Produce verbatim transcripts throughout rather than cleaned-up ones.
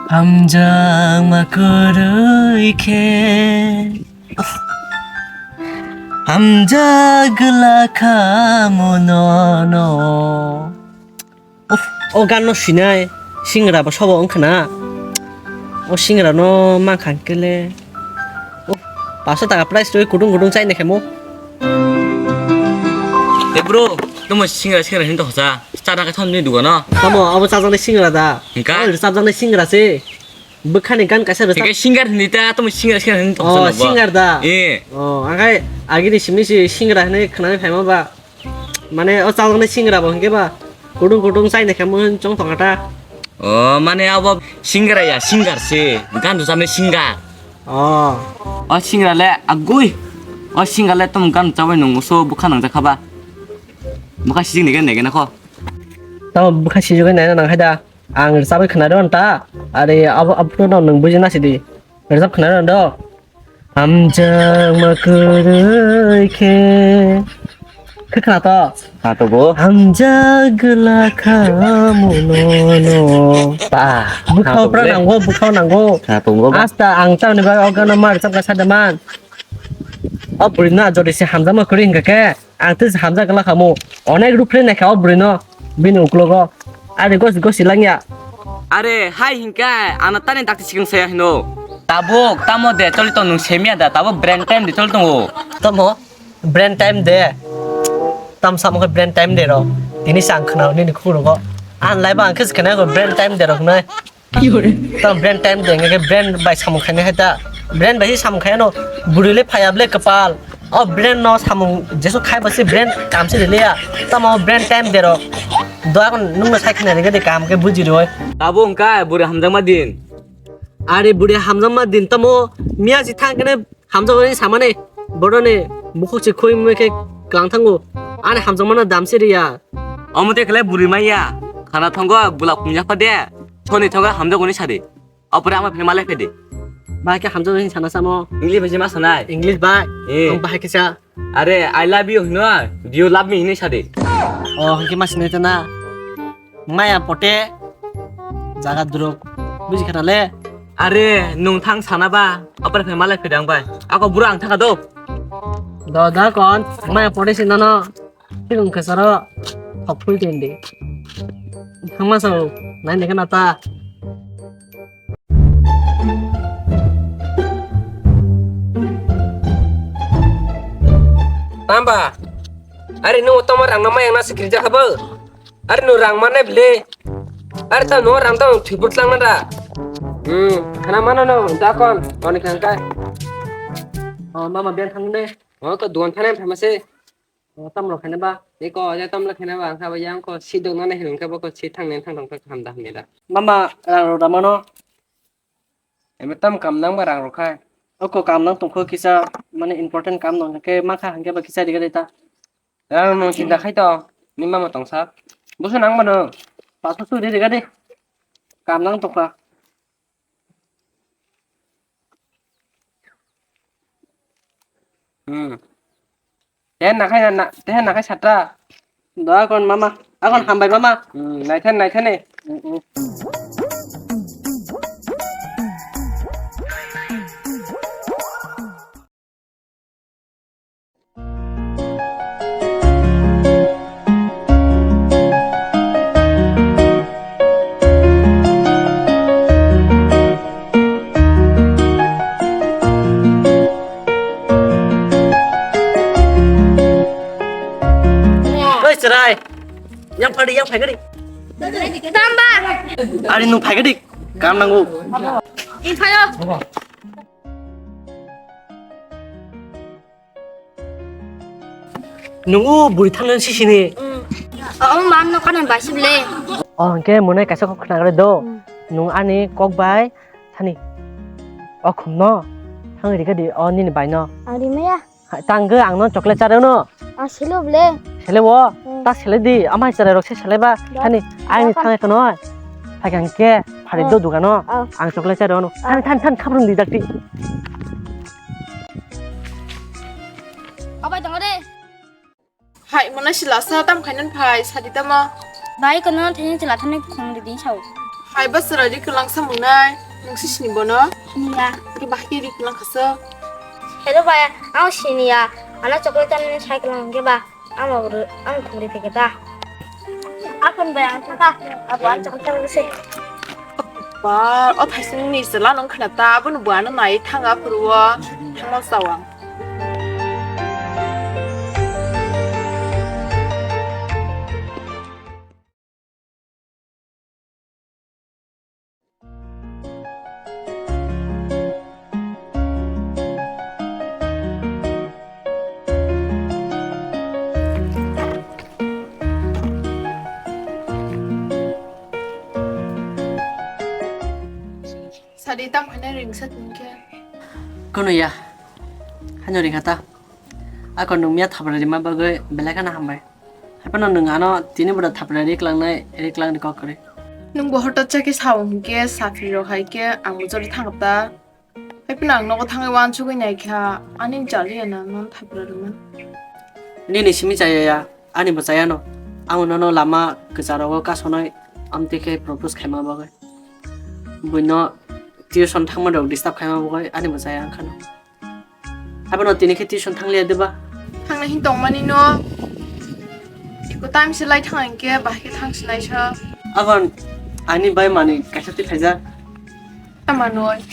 Hamjakma kwrwi khe hamjak glak kha munono. Uff, o gan no sinai singra bo sobo wngkha na. O singra no mankha hwnkhe le. Uff, paso taka price rwi kutung kutung chai naikhe mo. Te bro, tamo singra singra hin to hosa. Chana khe thon ni dugan no. Tamo abo chajaknai singra da. Hingka? Oi, chajaknai singra se. Bwkhani gan kaisa rwchap. Hingke singer hinwi ta, tamo singer, singer hinwi tongsa. Oh, no bo. Singer da. Eh. Oh, angkai agini simi si singra hinwi khwnani phaima ba. Mane o chajaknai singra bo hingke ba. Kudung kudung chaina khe mui chong tongkha ta. Oh, mane abo singra ya, singer se. Gan rwchapnai singer. Oh. O singra le agui. O singer le tamo gan rwchapwi nung so bwkha nangjakha ba. Bwkha sijik nege nege na kho. Tamo bwkha sijigwi naina nang hai da. Ang rwchapwi khwnai rw ta, are abo, abono nwng buji na sidi. Rwchap khwnai rw do. Hamjakma kwrwi khe. Khe khna to? Kha to bo. Hamjak glak kha munono. Ba, bwkhao pra nango, bwkhao nango. Kha to bo ba. Asta ang tamni bagwi o gana ma rwchap kha sa da man. O bwrwi no jodi se hamjakma kwrwi hwnkha khe. Ang tei hamjak glak khamu. Onek rupre naikha o bwrwino bini uklogo. Ari gosi gosi langya. Are hai hinka ana tani dakti sikang saya hino. Tabuk tamo de choli tong nung semia da tabuk brain time de choli tongo. Tamo brain time de. Tam samo khe brain time de ro. Tini sang khna nini khurugo. An lai ba ang khe khna brain time de rok nai. Tamo brain time de, hingke brain bai samung khainai hai ta. Brain bai se samung khaiyano, bwrwi le phaiya bwle kwpal. O brain no samung jesu khai ba se brain kam se rwliya. Tamo brain time de ro. Doya kon nung no sai khna rega de kam ke buji roi. Abo wngkha bwrwi hamjakma din. Are bwrwi hamjakma din tamo miya si thang kene Hamjakmani samani, boroni bukhuk se khui mui khe klang thango. Ani hamjakmano dam se riya. Omo te khle bwrwi manya. Khana thongo bwlak phungjak pha de. Soni thongo hamjakmani sadi. Opore ama phai malai phai de. Bai khe hamjakmani sana samo. English bai se ma sanai. English bai. Eh. Ang bai khe sa. Are, I love you hino. Do you love me hino sadi. Oh, hingke ma sinai ta na. Maya pote jaga duruk buji khana le. Are nung thang sana ba apar phai malai phidang bai ako bura ang thaka do. Do da kon maya pote si nano sikung khesaro thok phui tendi. Thangma sao nai ne kana ta. Tamba, are nung tomar ang nama yang nasi kerja habo. Are nu rang mana beli? Are tau nu rang tau thwibut lang nada. Hmm, khana mana no dakon, oni khangkai. Oh, mama biang thang ne. Oh, ko duan thane thama se. Oh, tam lo khane ba. Eko, ya tam lo khane ba, angka ba yang ko si dong nana hinung ka ba ko si thang ne thang dong ka ham da ham da. Mama rang ro da mano. Eme tam kam nang ba rang rok khai. Oko kam nang tongkho kisa mane important kam nang khe ma kha hangke ba kisa riga deta. Rang nung chinta khai to ni mama tongsa. Boso nang mano. Paso su de riga de. Kam nang tongkha. Hmm. Tehen nakhai na, tehen nakhai satra. Doa kon mama, akon hambai mama. Hmm, naithen, naithen e. Hmm, hmm. Oi, chwrai. Yang phadi, yang phai gadi. Tamba. Ari nung phai gadi. Kam nango. Ing phayo. Nungo buri thangna sisini. Mm. Oh, mam no kanan bai sible. Oh, hingke mone kaisa kok khna gari do. Mm. Nung ani kok bai thani. O khum no. Thang ri gadi o nini bai no. Ari maya. Tanggo ang no chocolate charo no. Ah, silo ble. Sele wo. Hmm. Ta sele di, ama chara rok se sele ba. Da. Thani, ai ni da thang kono. Hai kang ke, phari do dugan no. Ah. Ang chocolate charo no. Ah. Thani, thani, thani, khabrung di dakti. Abai tong de. Hai, mona sila sa tam khainan phai, sadi tama. Bai kono thani chila thani khong di din sao. Hai ba chwrai ri kwlang sa mwngnai, nwng si sini bono? Siniya. Ke bahai ke ri kwlang kha so. Hello bhai, ang siniya. Ano chocolate ani sai kwlang ke ba. Amo bwrwi, amo thumri phaikhe ta. Aphun bai ang thangkha, abo ang chakha chakha se. Ba, o thaising ni sela nung khna ta, aboni buana nai thanga phuru o, thangma sawang. Sadi tam khaina ring sa tini khe. Kono ya. Hano ring hata. Ako nung miya thapra rima bagwi belai khana hambai. Haphano nwng ano tini bwrwi thapra ri klangnai, ri klangni kok kwrwi. Nwng bo hotot cha khe sao hinkhe, saphi rok hai khe ang bo jori thang ta. Haphano ang nogo thangwi uansugwi nai kha, ani jali ya na non thapra rwmani. Nini simi chaya ya, ani bo chaya no. Ang nono lama kwcharo kasonai amtwi khe propose khaima bagwi. Buino tuition thangma rok disturb khaima bagwi ani bo chaya wngkhano. Abono tini khe tuition thangliya deba? Thangna hin tongmani no. Iko time se lai thang hinkhe bahai khe thang sinai sa. Abon ani bai mani kaisa twi khaijak. Tama noi.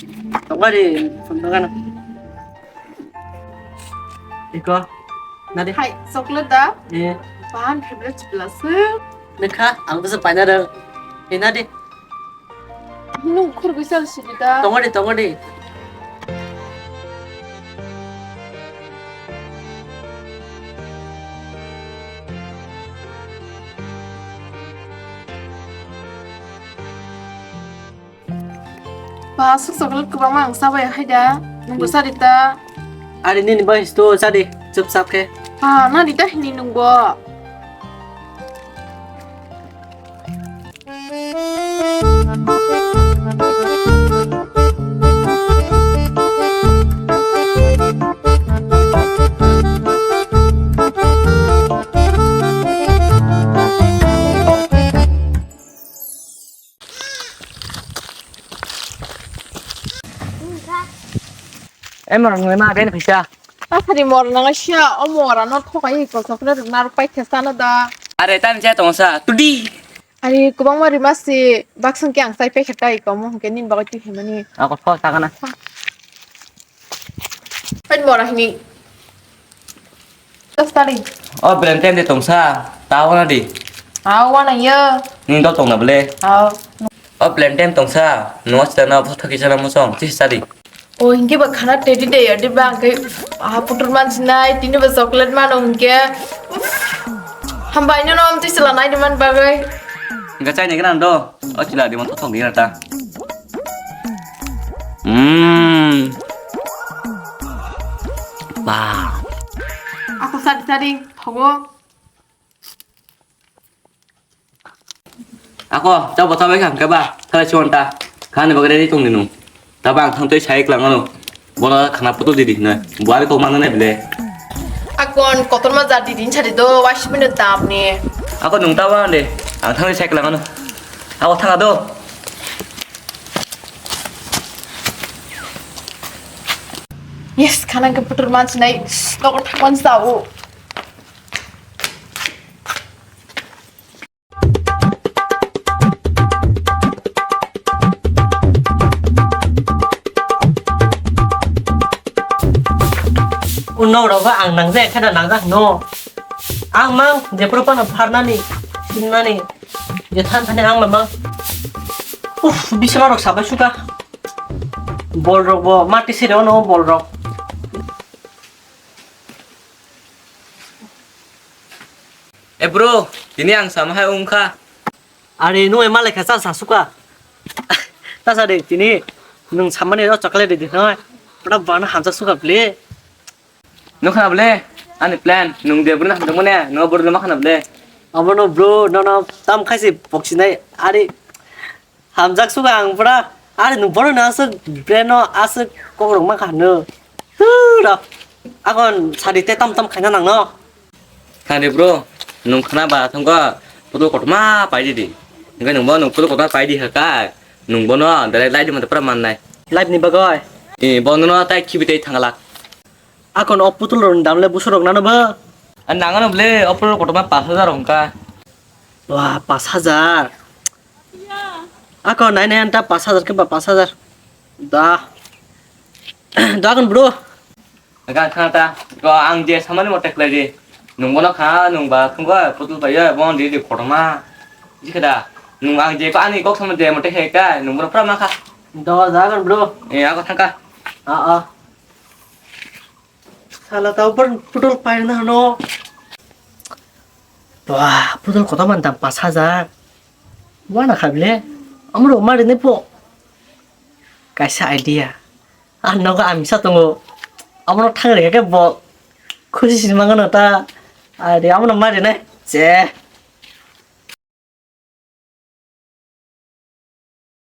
Tongari phone dogano. Iko nadi. Hai chocolate da. Eh. Bahan favorite chipla se. Nekha ang bisa paina dong. Ina di. Nung khurgwi chal sidi da. Tongo de, tongo de. Ba, aswk chocolate kwbangma ang chabai hai da. Nungbo chadi ta. Ari nini bai sto chadi, chupchap khe. Ha, nadi ta hini nungbo. E morang ngai ma ben phaisa. Asari mor nang sia o mora no thokai ko chocolate rok narok pai khe sana da. Are tan je tong sa tudi. Ari kwbangma rima si baksa hwnkhe ang chai paikha tai komo hwnkhe nini bagwi twi phaimani. Ako pho sakana. Pai mora hini. Tari. O Valentine de tongsa, ta wana di. Aw wana yo. Ni do tongna bele. Aw. O Valentine tongsa, no sita na photo kichana musong, chis tari. O, hinkhe ba khana teddy day, adi ba ang khe, ah, putur mansinai, tini ba chocolate mano hinkhe. Hambai no, no, amtwi chwla nai di man bagwi. Hinkhe chai ni gana do, o chwla di man thok di ta. Hmm. Ba. Ako sari sari, thogo. Ako, chao bo chao bai kha, hwnkhe ba, thalai si ghonta. Khani bagwi ready tong di nung. Tabo ang thang twi sai klang ano. Bono khana putul di di hinoi. Bo ani kok mano nai bile. Akon, kotorma ja di din sari do, washing machine dam ni. Ako nung tabo ande, ang thang twi sai klang ano. Ako thang do. Yes, khana ke putul man sinai, nogo thang man sao. O nok rok ang nangjak khe da nangjak no. Ang mang jephru phano pharnani, sinmani, je than thani ang mamang. Uff, bisma rok sabai suka. Bol rok bo mati sere ono bol rok. E bro, tini ang sama hai wngkha. Are, nwng malai kha cha sa suka. Ta sa de, tini nwng samani o chocolate de noi. Pura bana hamjak suka ble. Nwng khana ble, ani plan, nwng de bro na hamjak mane, nwng bro ma khana ble. Abono bro, nono tam khaisi poksinai, are. Hamjak suka ang pura. Are nwng bono no aswk brain no aswk kokrok ma kha no. Hura. Akon sadi te tam tam khaina nang no. Khani bro, nwng khana ba thangkha putul kotorma pai di di. Hingke nungbo nung putul kotor pai di haka. Nungbono dere lai di mata pura mannai. Live ni bagoi. Eh, bono no tai khibi tai thangala. Akon o putul rok ni dam le buso rok nano ba? An nangano ble o putul kotor ma pas hajar hongka. Wah, pas hajar. Akon nai nai anta pas hajar ke ba pas hajar. Da. Da akon bro. Ga kha ta, ko ang je samani mote khlai di. Nung bono kha, nung ba thung ko, putul pai ya, bon di di kotorma. Jikada, nung ang je ko ani kok sama je mote khai ka, nung bono pura ma kha. Do jagan bro. Eh, ako thangka. Ah, ah. Sala tau pun putul pai na no. Wah, putul kotor man dam pas hajar. Wana kha bile. Amro mari ne po. Kaisa idea. Ah, nogo ang misa tongo. Abono thang rega ke bo khusi sini mangano ta. Ari abono ma rinai. Che.